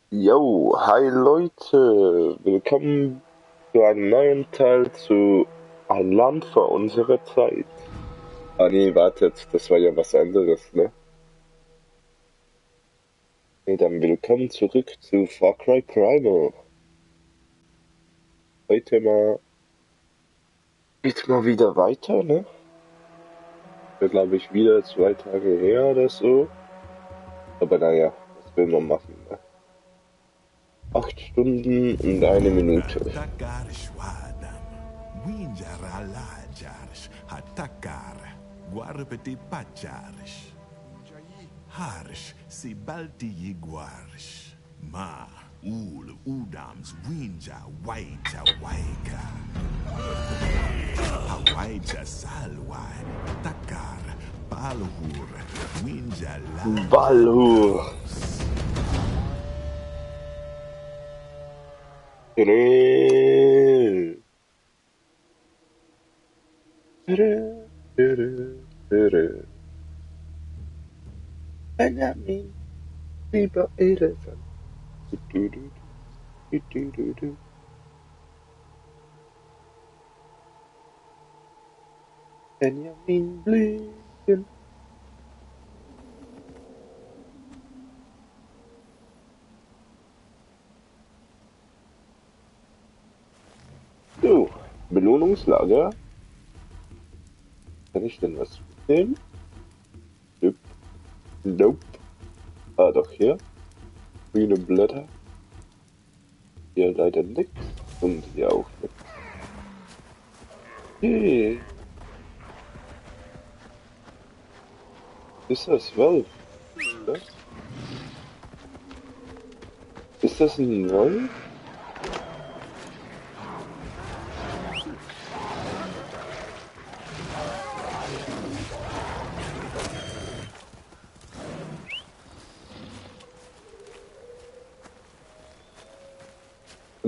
Yo, hi Leute, willkommen zu einem neuen Teil zu Ein Land vor unserer Zeit. Ah nee, wartet, das war ja was anderes, ne? Nee, dann willkommen zurück zu Far Cry Primal. Heute geht's mal wieder weiter, ne? War glaube ich wieder 2 Tage her oder so. Aber naja, was will man machen, ne? 8 Stunden und 1 Minute. Hatakarish wadam, winjaralajarish, hatakar, guarpeti pacharish, harish, sibalti yiguarish, ma, ul, udams, winja, waita, waika, hawaita, salwai, takar, balhur, winja, Balhur. Benjamin, lieber Elefant. Benjamin Blümchen. So, Belohnungslager. Kann ich denn was mitnehmen? Nope. Nope. Ah, doch hier. Grüne Blätter. Hier leider nix. Und hier auch nix. Okay. Ist das Wolf? Oder? Ist das ein Wolf?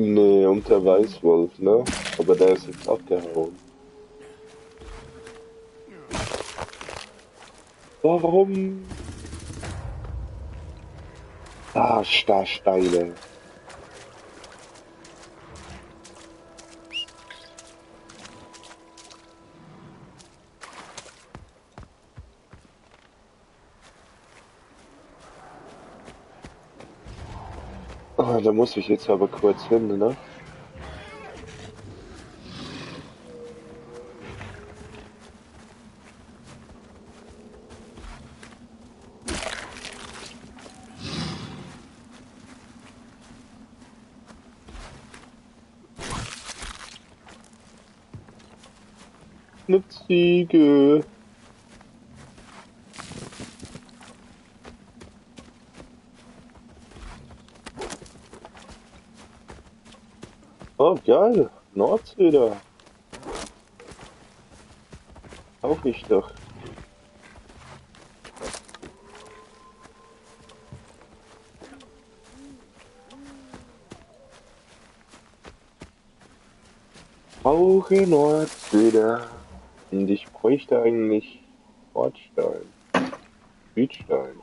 Nee, und der Weißwolf, ne? Aber der ist jetzt abgehauen. Warum? Ah, Steine. Ah, da muss ich jetzt aber kurz hin, ne? Eine Ziege. Oh, geil. Nordsider. Auch ich doch. Brauche Nordsider. Und ich bräuchte eigentlich Nordstein. Südstein.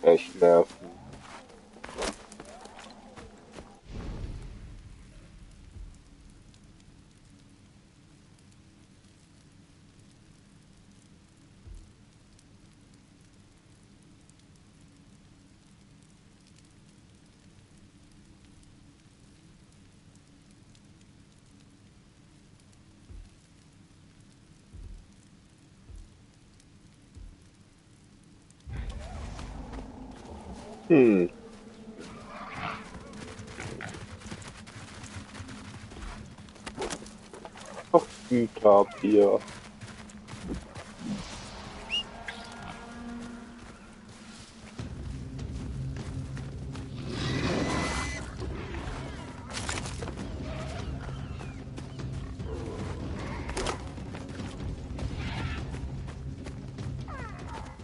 Echt nerven. Hm. Ach, die Tapir.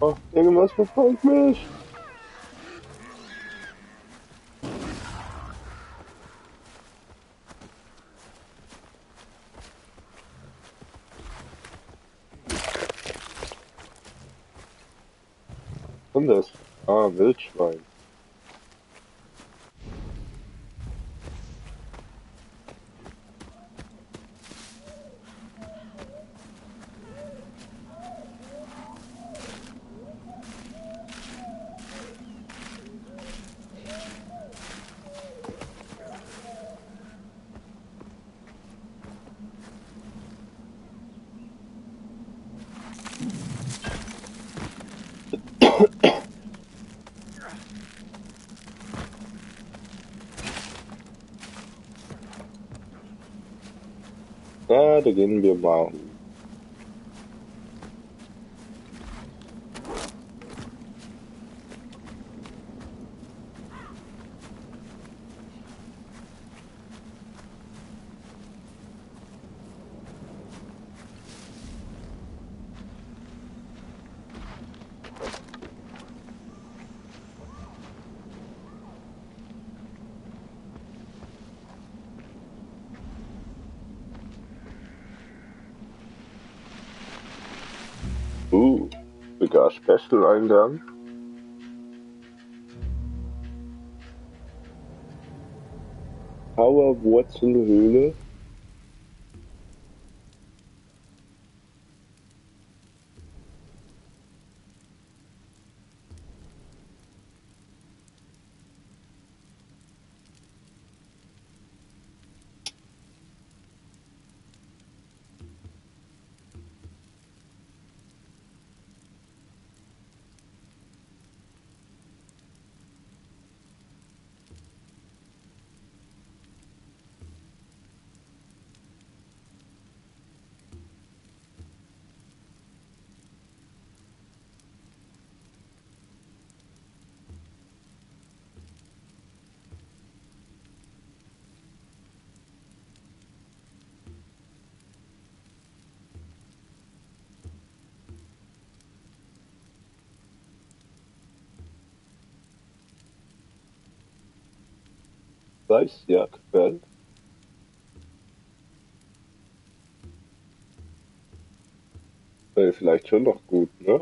Oh, irgendwas verfolgt mich. Und das? Ah, Wildschwein. Ja, da gehen wir mal. Sogar Special-Eingang. Powerwurzelhöhle. Weißjagdfeld. Wäre vielleicht schon noch gut, ne?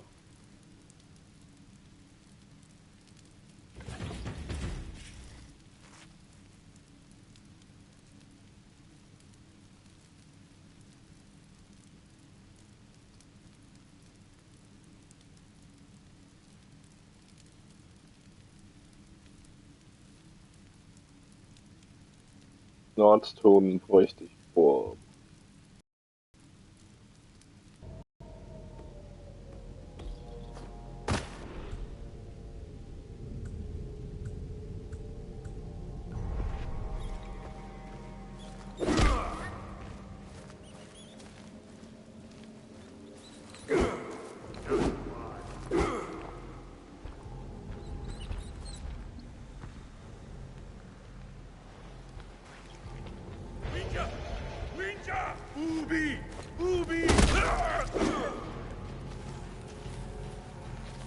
Nordton bräuchte ich vor.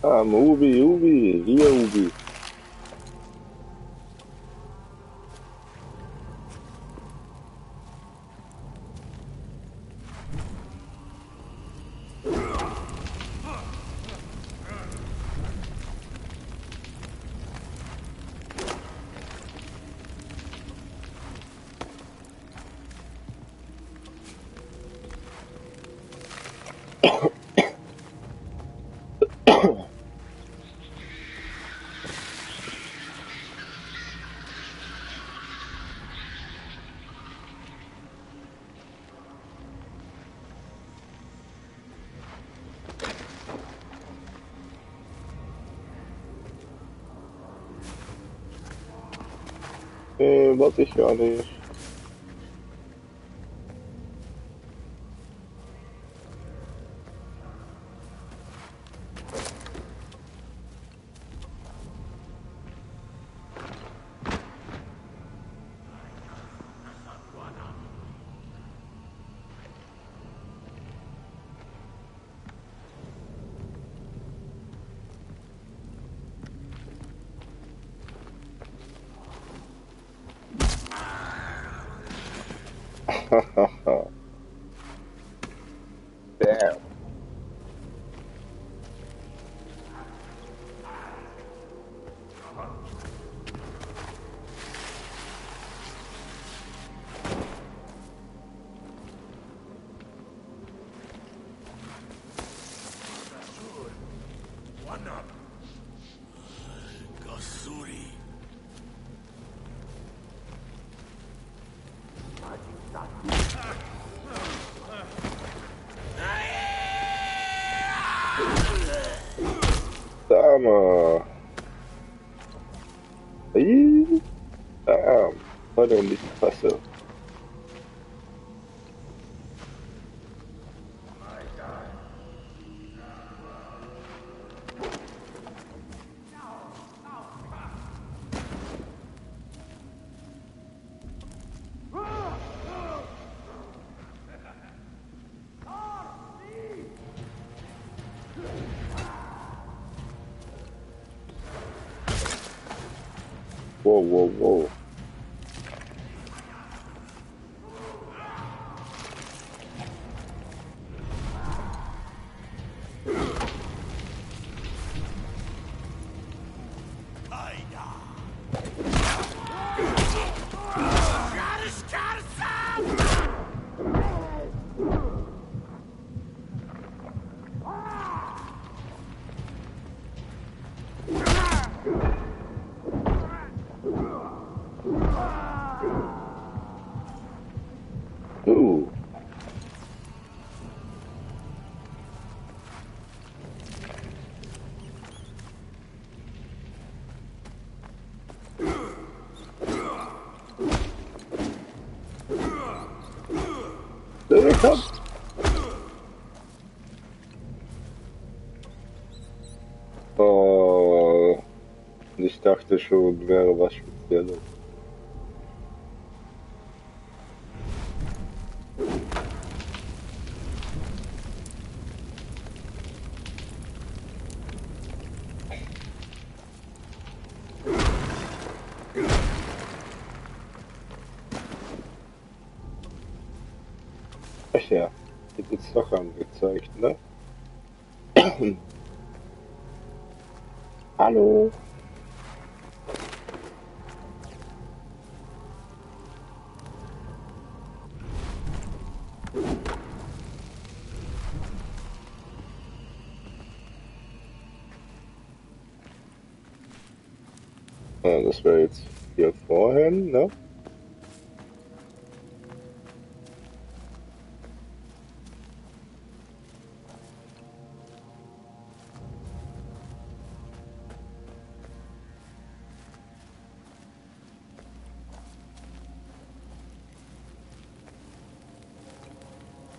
Ah, Ubi, hier Ubi. Was ich gar nicht. Hahaha. Damn. Dama. Damn. Heute um die Fresse. Wow, wow, wow. Ooh. There it comes. Oh, ich dachte schon, wäre was Spezielles. Ach ja, wird jetzt doch angezeigt, ne? Hallo? Ja, das wäre jetzt hier vorhin, ne?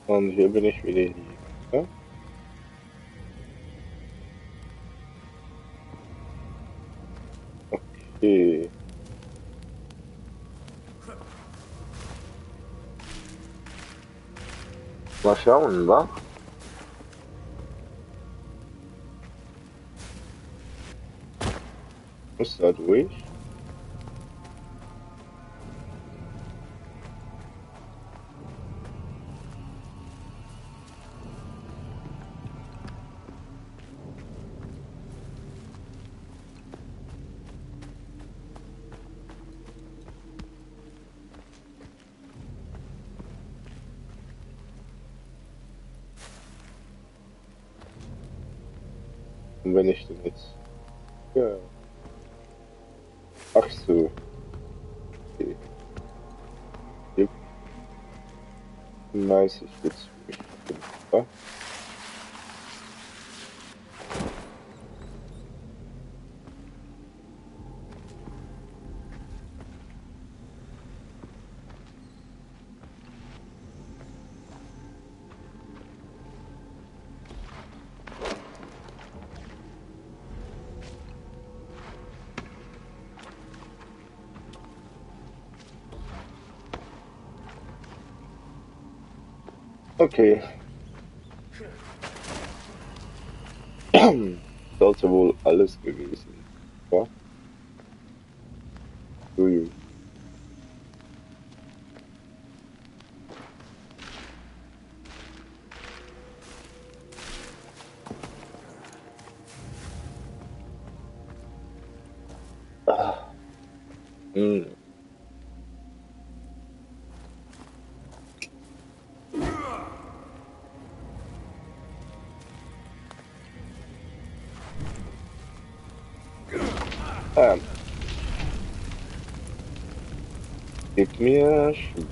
Und hier bin ich wieder hier, ne? Okay. Mal schauen, wa? Muss da durch? Und wenn ich denn jetzt... Ja. Ach so. Okay. Hier weiß ich jetzt nicht. Wa? Okay. Sollte wohl alles gewesen. Ja? Ui. Ah. Hm. Ähm, gib mir Stein.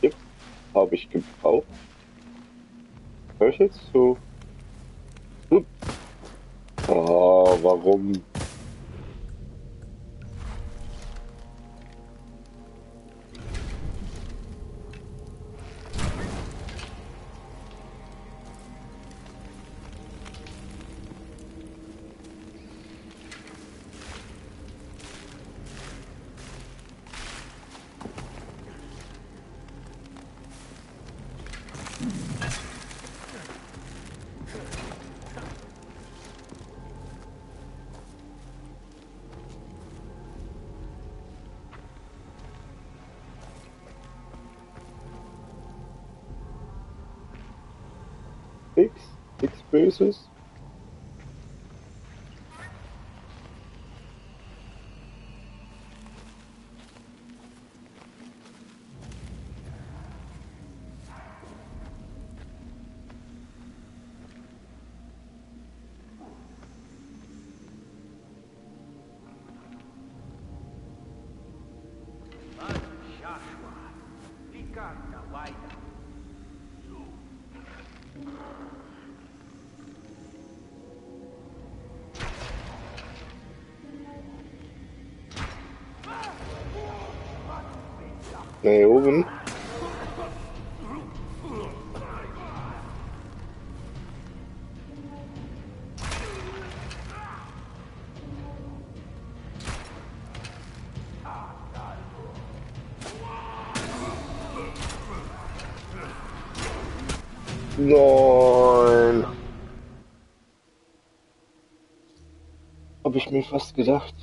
Gib, habe ich gebraucht. Hör ich jetzt so? Oh, warum? Nichts Böses. Hier oben. Nein. Habe ich mir fast gedacht.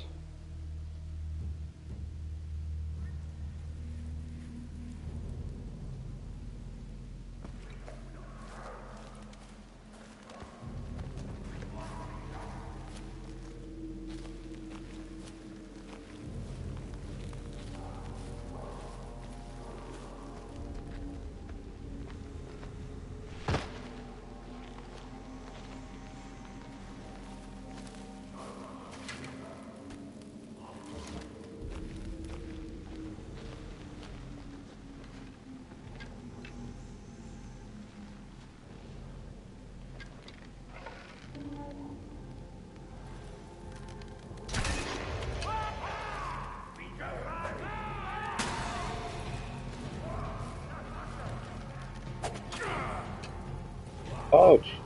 Autsch.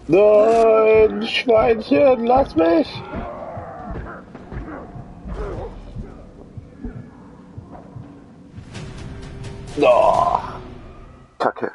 Nein, Schweinchen, lass mich! Oh, Kacke.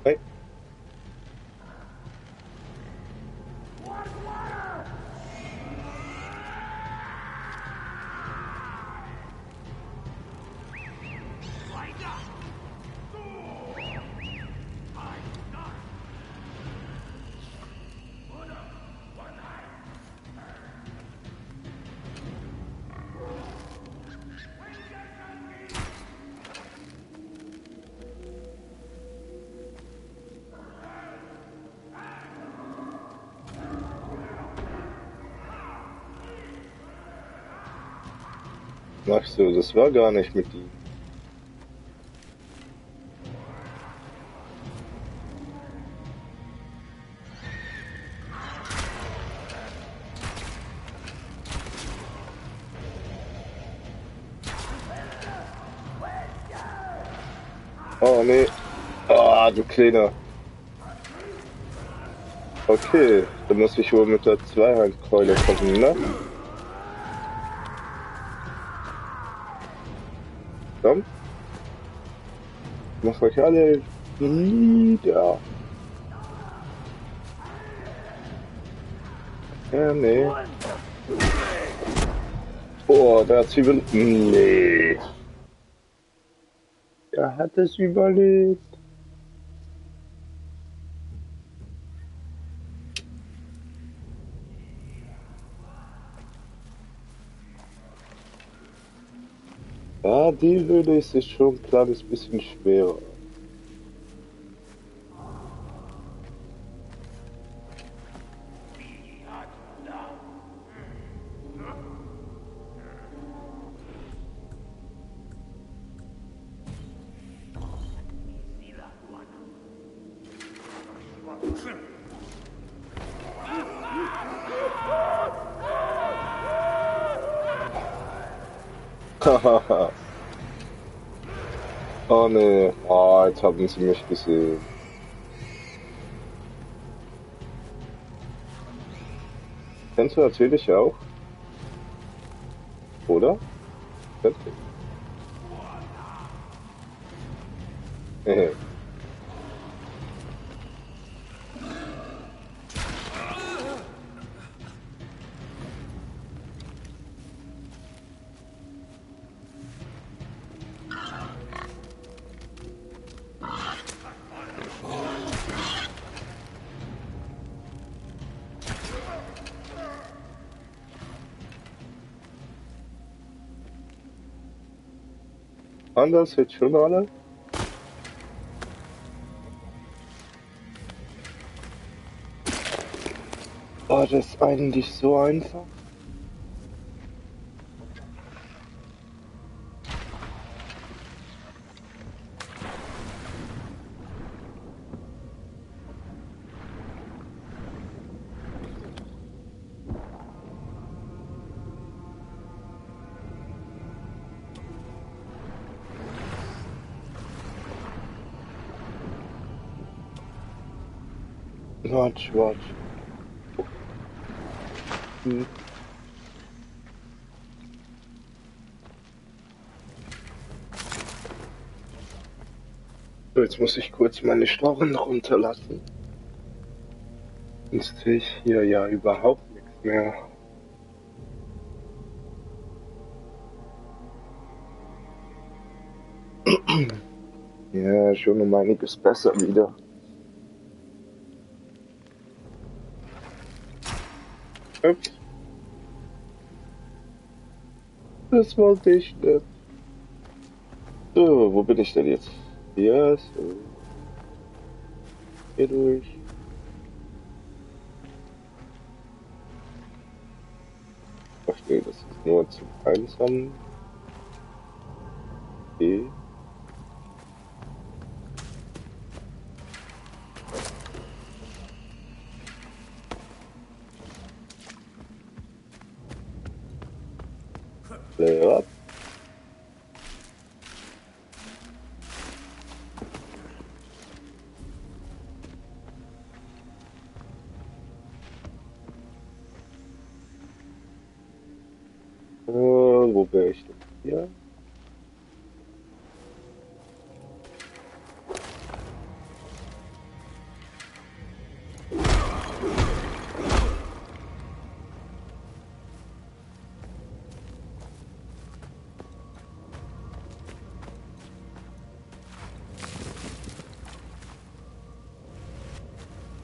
Hey. Ach so, das war gar nicht mit ihm. Oh nee. Ah, du Kleiner. Okay, dann muss ich wohl mit der Zweihandkeule kommen, ne? Komm, mach euch alle nieder. Ja, nee. Oh, der hat Zwiebeln. Nee. Er hat es überlebt. Ja, die Höhle ist jetzt schon ein kleines bisschen schwerer. Hahaha. Oh ne, oh, jetzt haben sie mich gesehen. Kennst du natürlich auch, oder? Könnte. Anders jetzt schon alle? War das eigentlich so einfach? Watch, watch. Hm. So, jetzt muss ich kurz meine Stauchen runterlassen. Sonst sehe ich hier ja überhaupt nichts mehr. Ja, schon um einiges besser wieder. Ups. Das wollte ich nicht. So, wo bin ich denn jetzt? Ja, so. Hier durch. Ach nee, das ist nur zum Einsammeln. Okay. Ja. Wo wäre ich denn? Hier?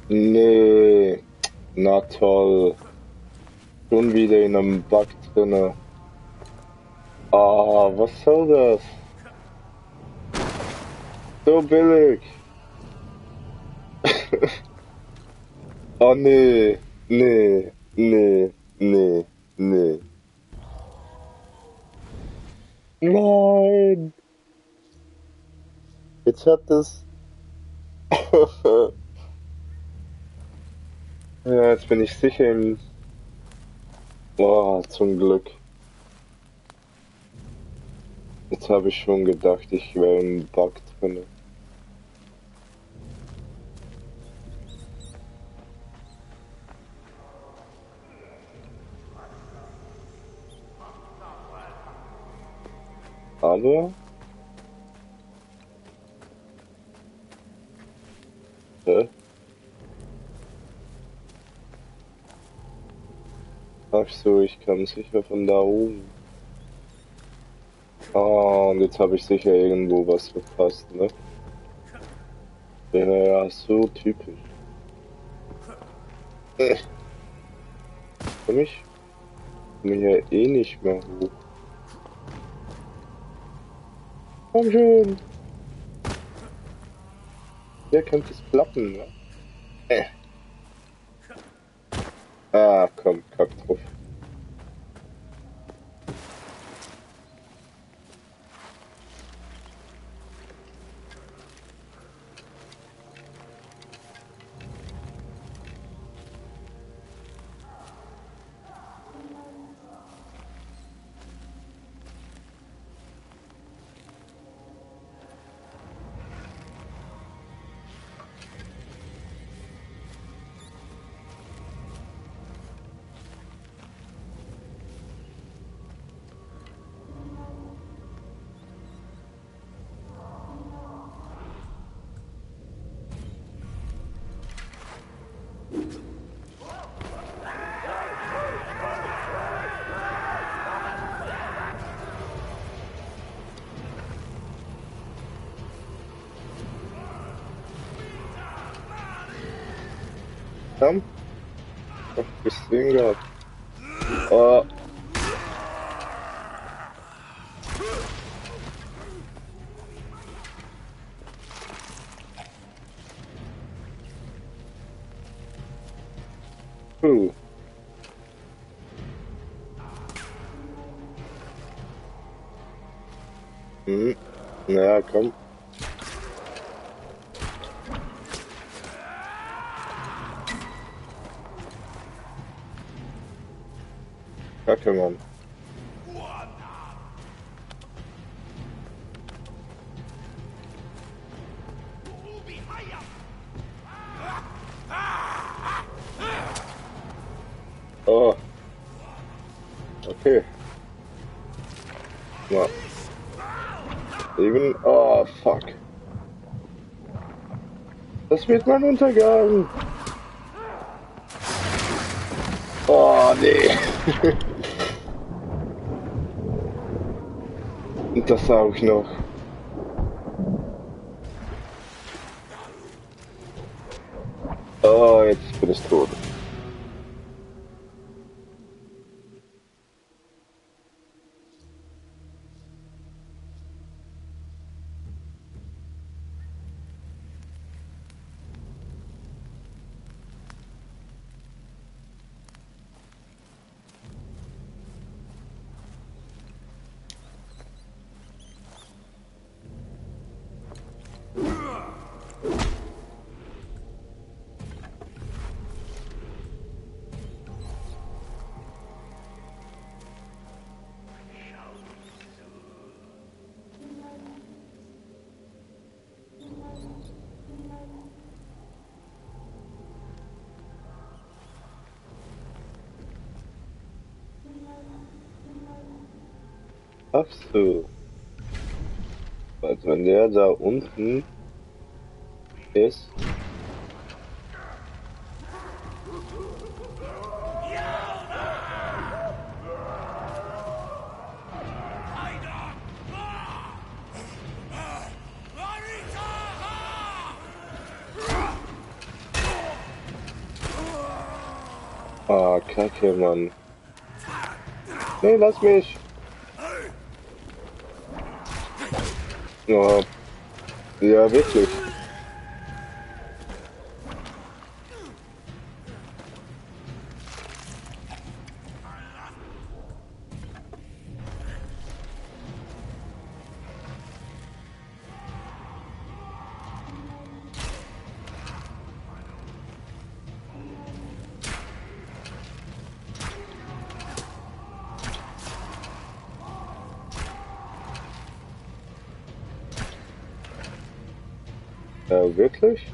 Nee. Na toll. Schon wieder in einem Bug drinne. Ah, was soll das? So billig. Oh nee. Nee. Nee. Nee. Nee. Nein. Jetzt hat es. Ja, jetzt bin ich sicher im. Oh, zum Glück. Jetzt habe ich schon gedacht, ich wäre im Bug drin. Aber. Hä? Ach so, ich kann sicher von da oben. Ah, und jetzt habe ich sicher irgendwo was verpasst, ne? Ja, so typisch. Komm ich? Komm hier eh nicht mehr hoch. Komm schon. Der könnte es klappen, ne? Ah, komm, kack drauf. Komm. Ach, bis Ding gehabt. Oh. Puh. Hm. Na, komm. Kacke, Mann. Oh. Okay. Na. Eben. Oh, fuck. Das wird mein Untergang. Oh, nee. Und das auch noch. Oh, jetzt bin ich tot. Ach so. Also wenn der da unten ist. Ah, Kacke, Mann. Nee, lass mich. Oh, ja, wirklich. Wirklich?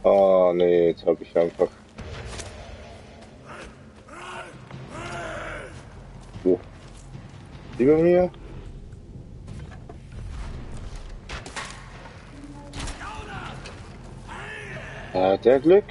Ah, nee, jetzt habe ich einfach Über mir. Hat der Glück?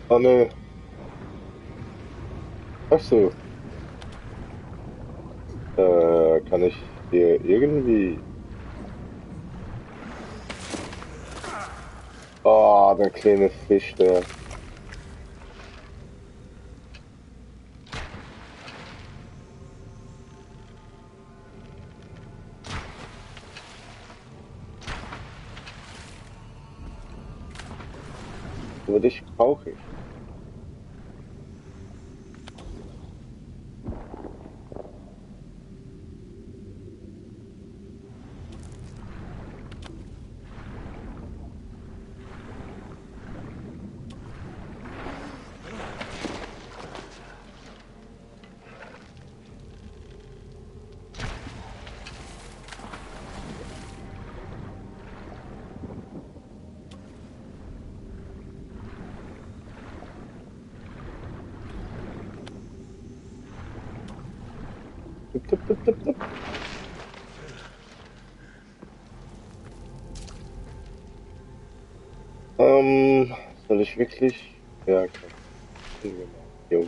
Oh ne. Ach so. Kann ich hier irgendwie... Oh, der kleine Fisch, der... Aber dich brauche ich. Tipp, tipp, tipp, tipp, tipp. Soll ich wirklich? Ja, komm. Können wir mal. Jo.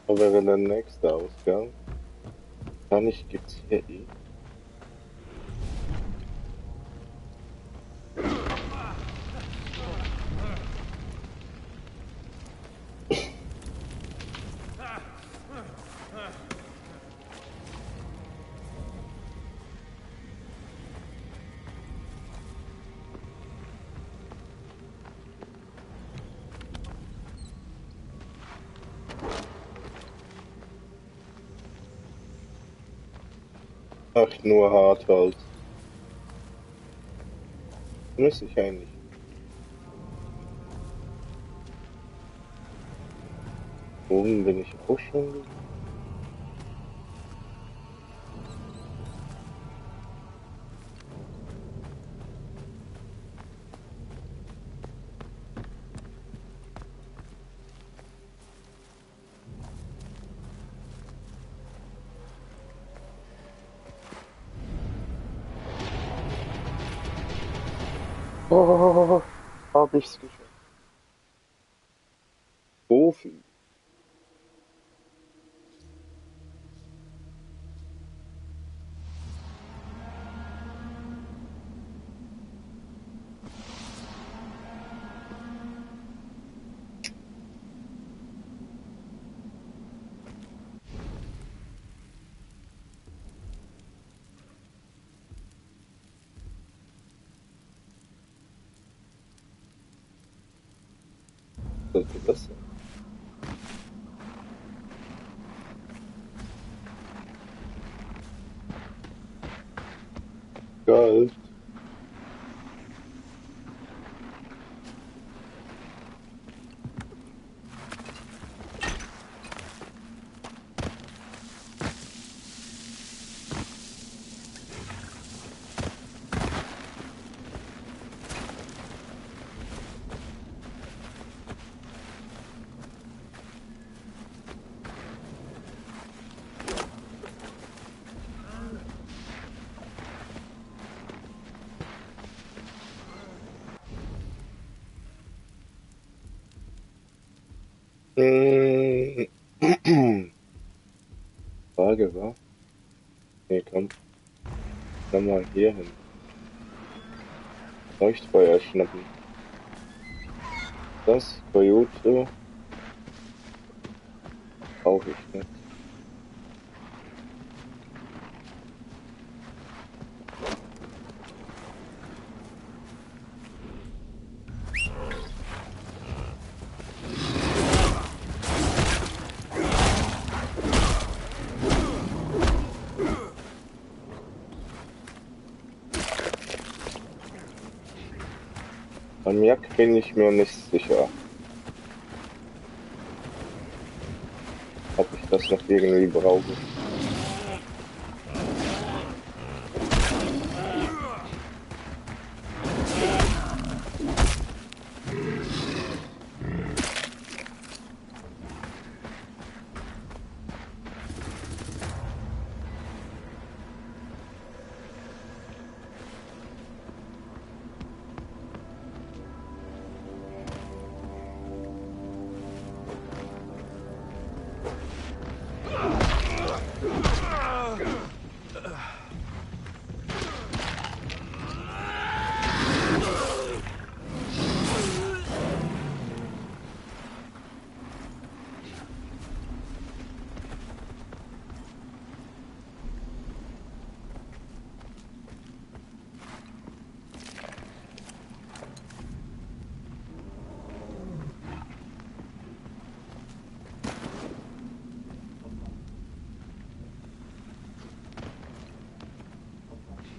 Wo wäre der nächste Ausgang? Wahrscheinlich gibt's hier eh. Ach, nur Hartholz. Müsste ich eigentlich. Oben bin ich auch schon. Oh, hab ich's geschafft. Profi. Sollte das sein? Geil. Hm. Frage war, nee, komm, nochmal hier hin. Leuchtfeuer schnappen. Das Coyote brauche ich nicht. Beim Jack bin ich mir nicht sicher, ob ich das noch irgendwie brauche.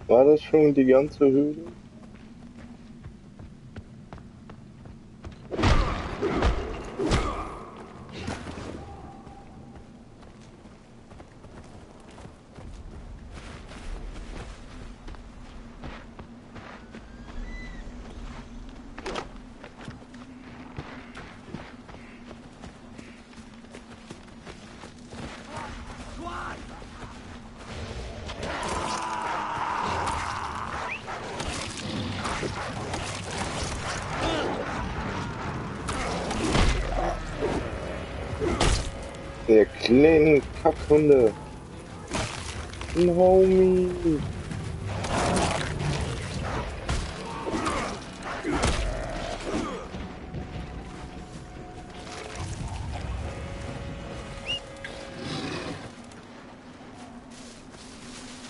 War das schon die ganze Höhle? Der kleinen Kackhunde. Ein Homie.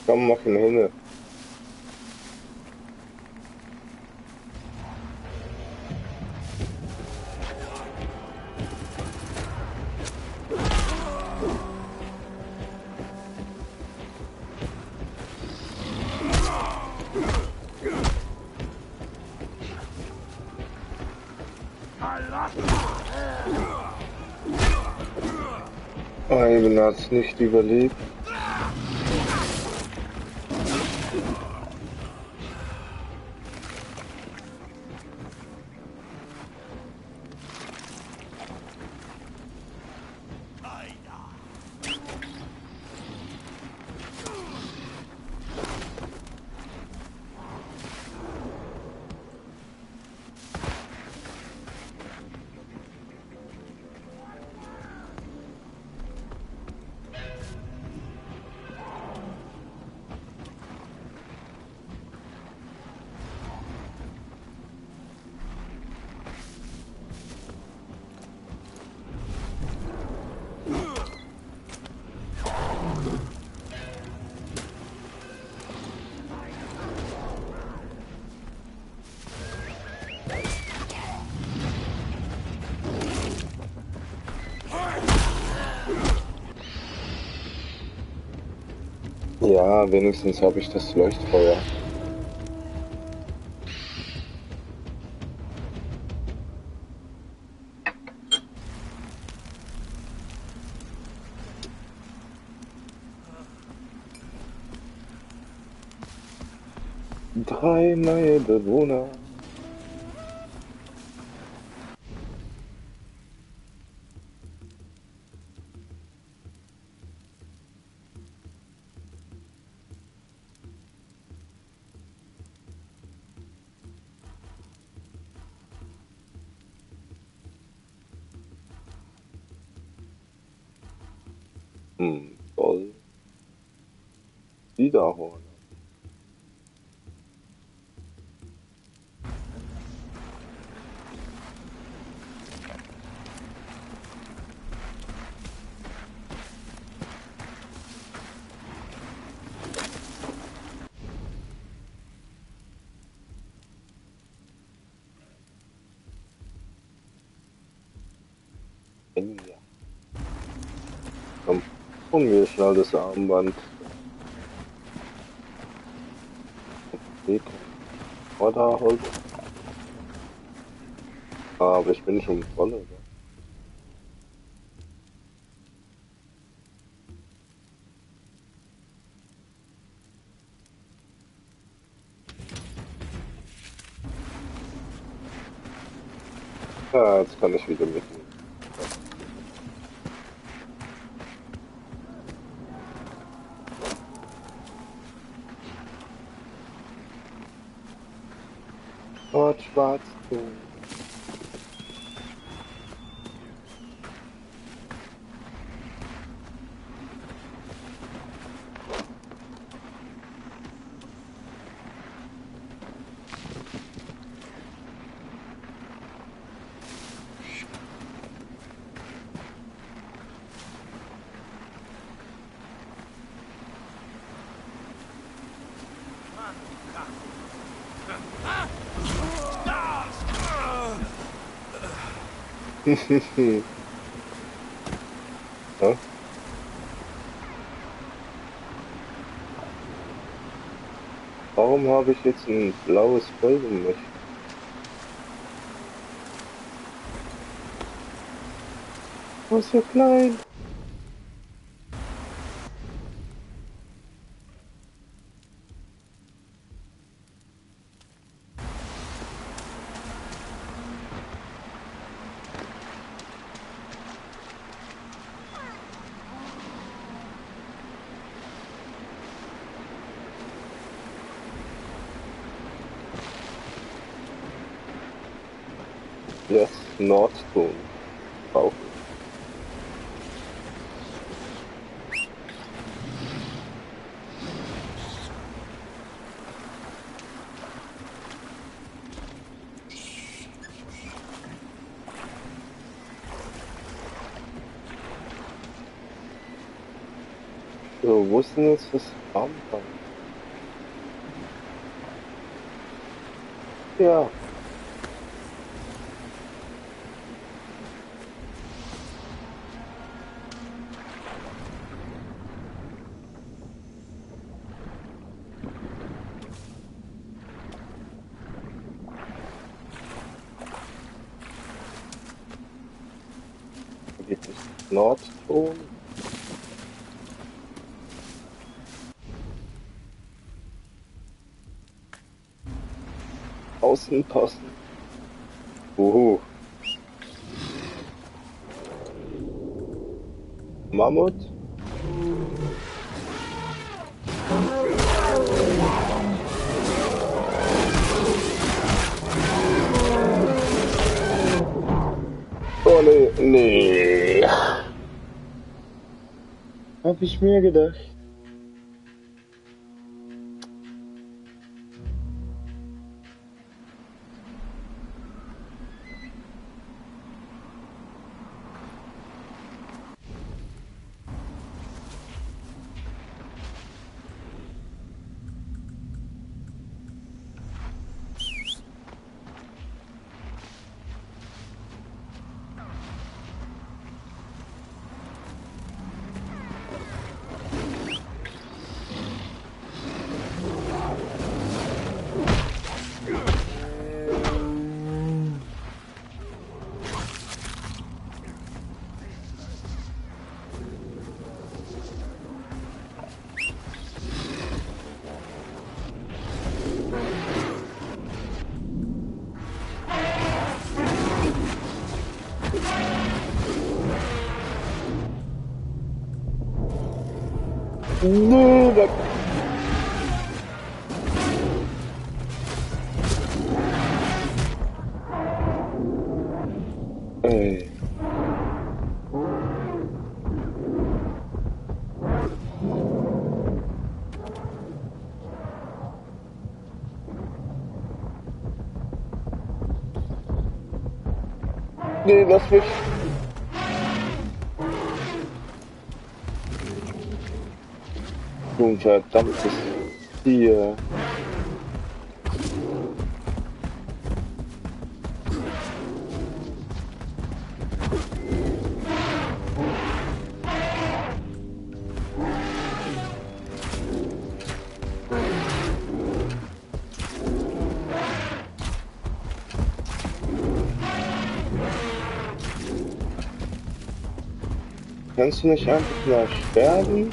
Komm, mach ihn hin. Ivan hat's nicht überlebt. Ja, wenigstens habe ich das Leuchtfeuer. Drei neue Bewohner. Toll. Wiederholen. Ja. Komm, hol mir schnell das Armband. Okay, oder halt. Aber ich bin schon voll, oder? Ja, jetzt kann ich wieder mitnehmen. Dort schwarz tun. Ja? Warum habe ich jetzt ein blaues Fell um mich? Oh, so klein. Yes, Nordton. Auch. So, wo ist denn jetzt das Armband? Ja. Da gibt es Nordton. Außenposten. Uhu. Mammut. Oh nee, nee. Hab ich mir gedacht. Nee, da. Ey. Nee, lass mich. Du ein verdammtes Tier. Kannst du nicht einfach mal sterben?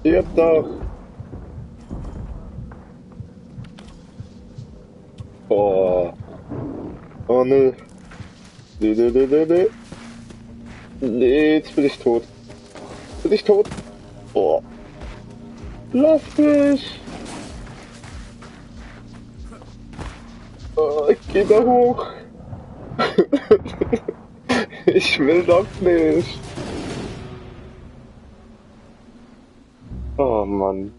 Stirb doch! Oh, oh ne. Nee, nee, nee, nee, nee. Nee, jetzt bin ich tot. Bin ich tot? Oh, lass mich! Oh, ich geh da hoch. Ich will doch nicht. Oh Mann.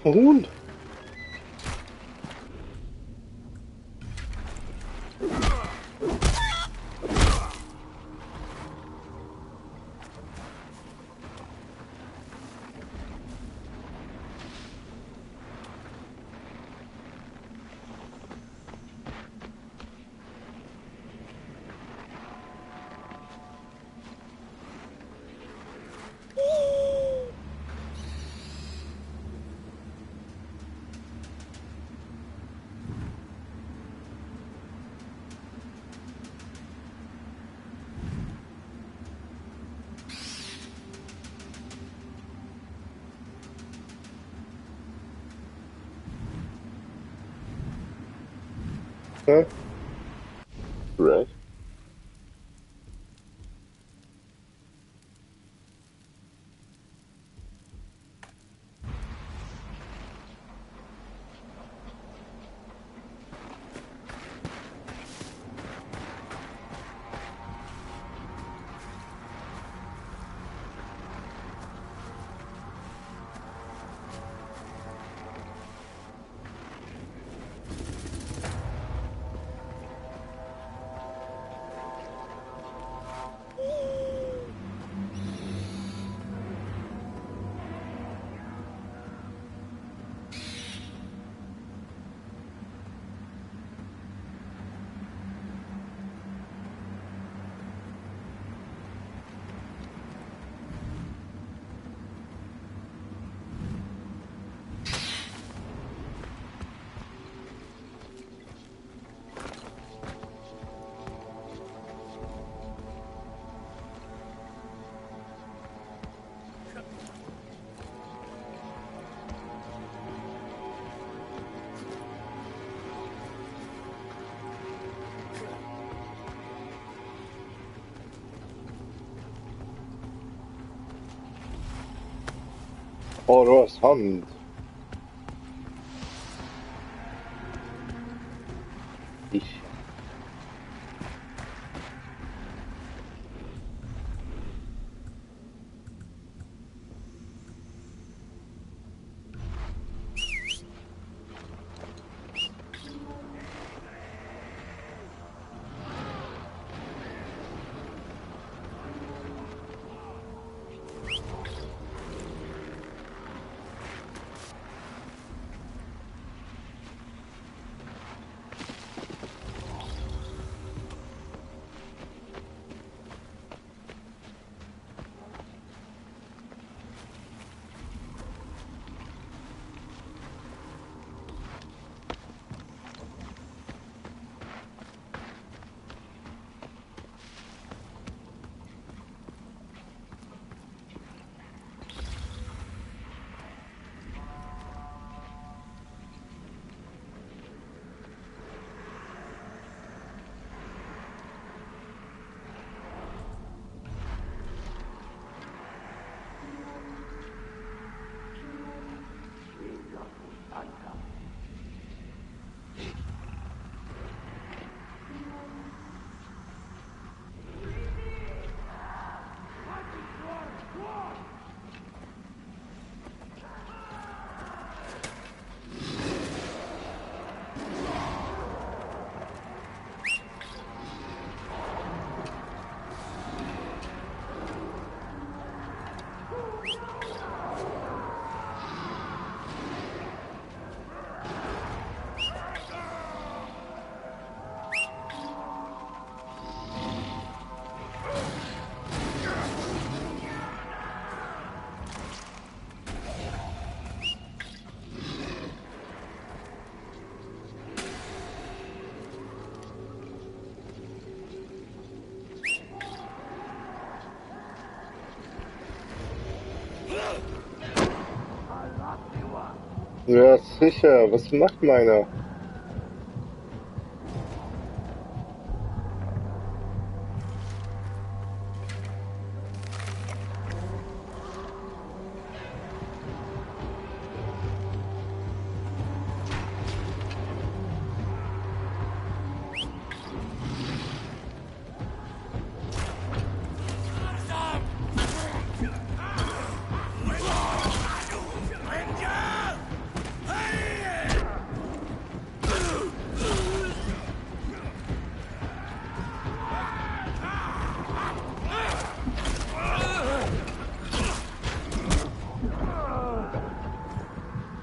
Huhn. Hä? Right. Oh, du hast Hand. Ich. Ja, sicher. Was macht meiner?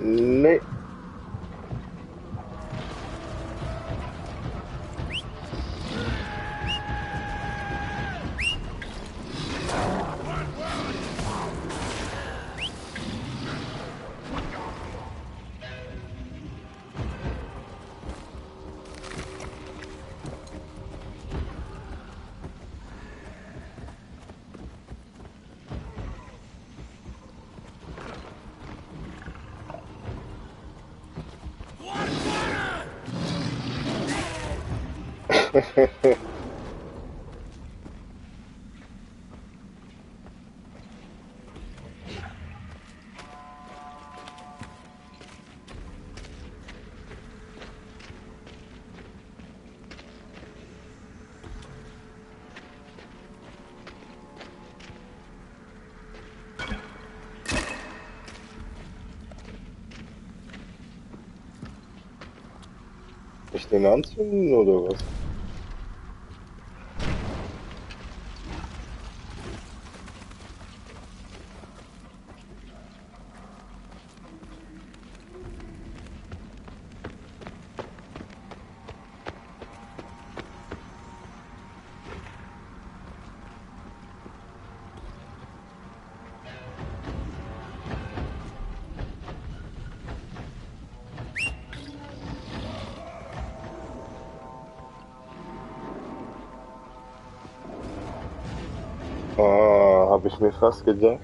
Nee. Ich den anzünden oder was? Ah, habe ich mir fast gedacht.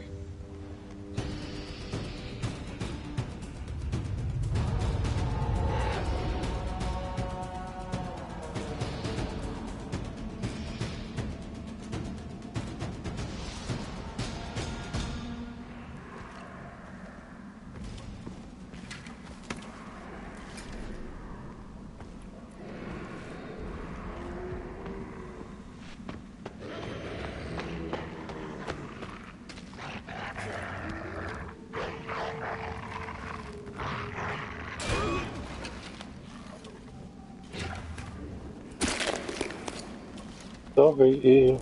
Sorry.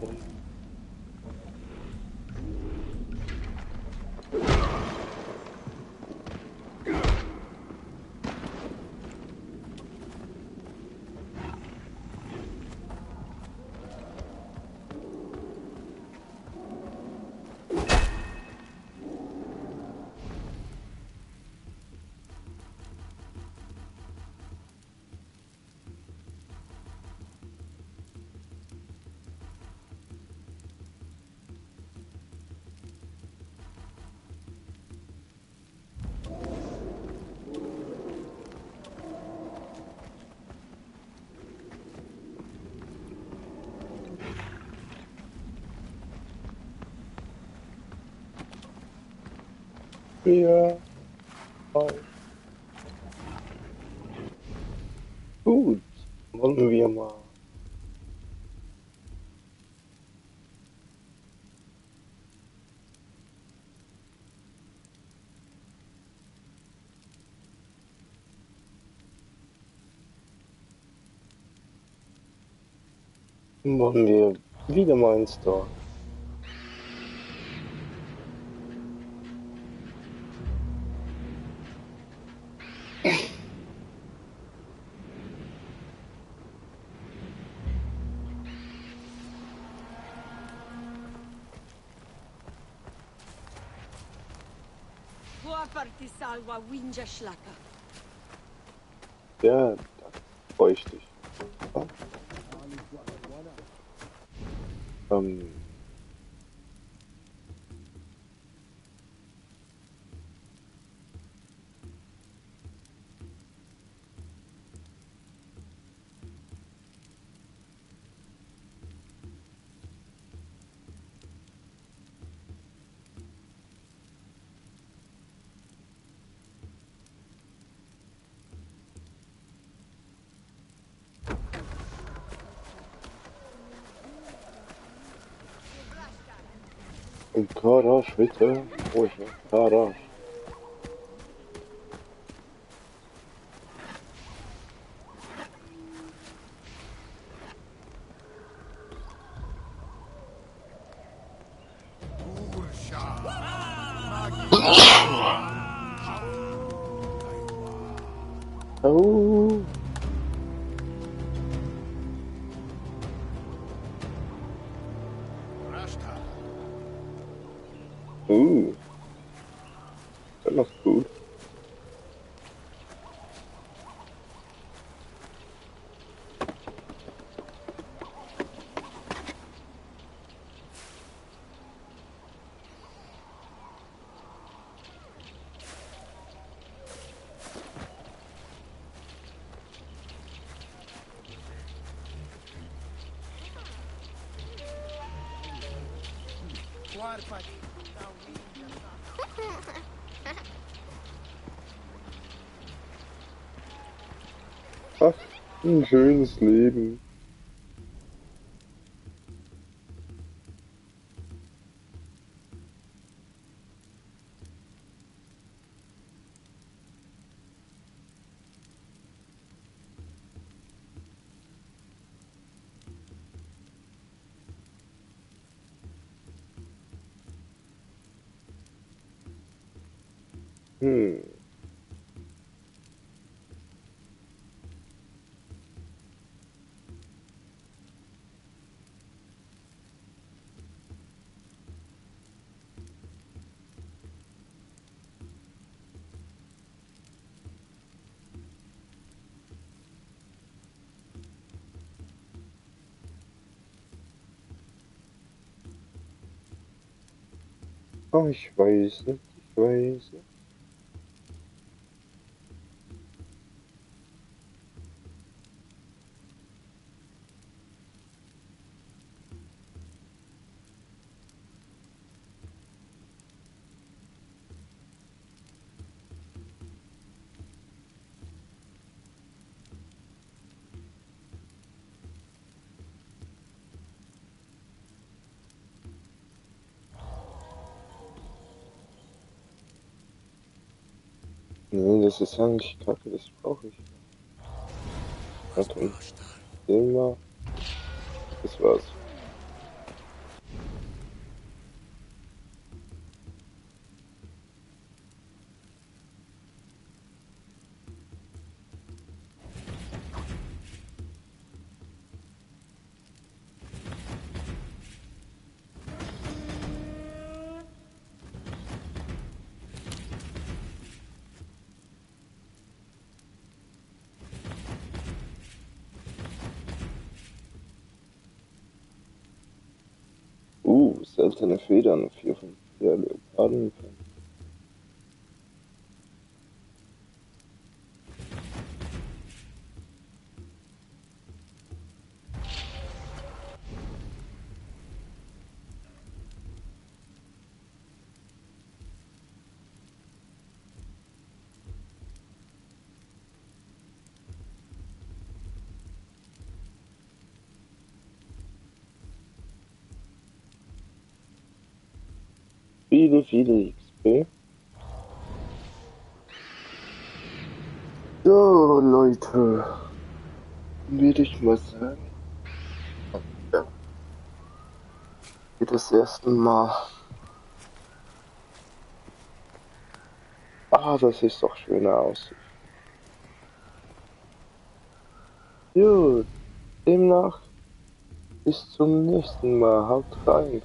Ja, gut. Wollen wir mal. Wollen wir wieder mal ins Dorf? Boa parte salva Winja Schlapper. Ja, das bräuchte ich. Ähm, Ein Garage, bitte. Oh, ich will Garage. Oh. Das ist gut. Ach, ein schönes Leben. Hm. Oh, ich weiß nicht, ich weiß nicht. Nee, das ist eigentlich kacke, das brauche ich. Okay, den mal. Das war's. Seltene Federn, 4 von 4 Leopardenfell. Viele XP. So, Leute. Würde ich mal sagen. Ja. Wie das erste Mal. Ah, das ist doch schöne Aussicht. Gut. Demnach bis zum nächsten Mal. Haut rein.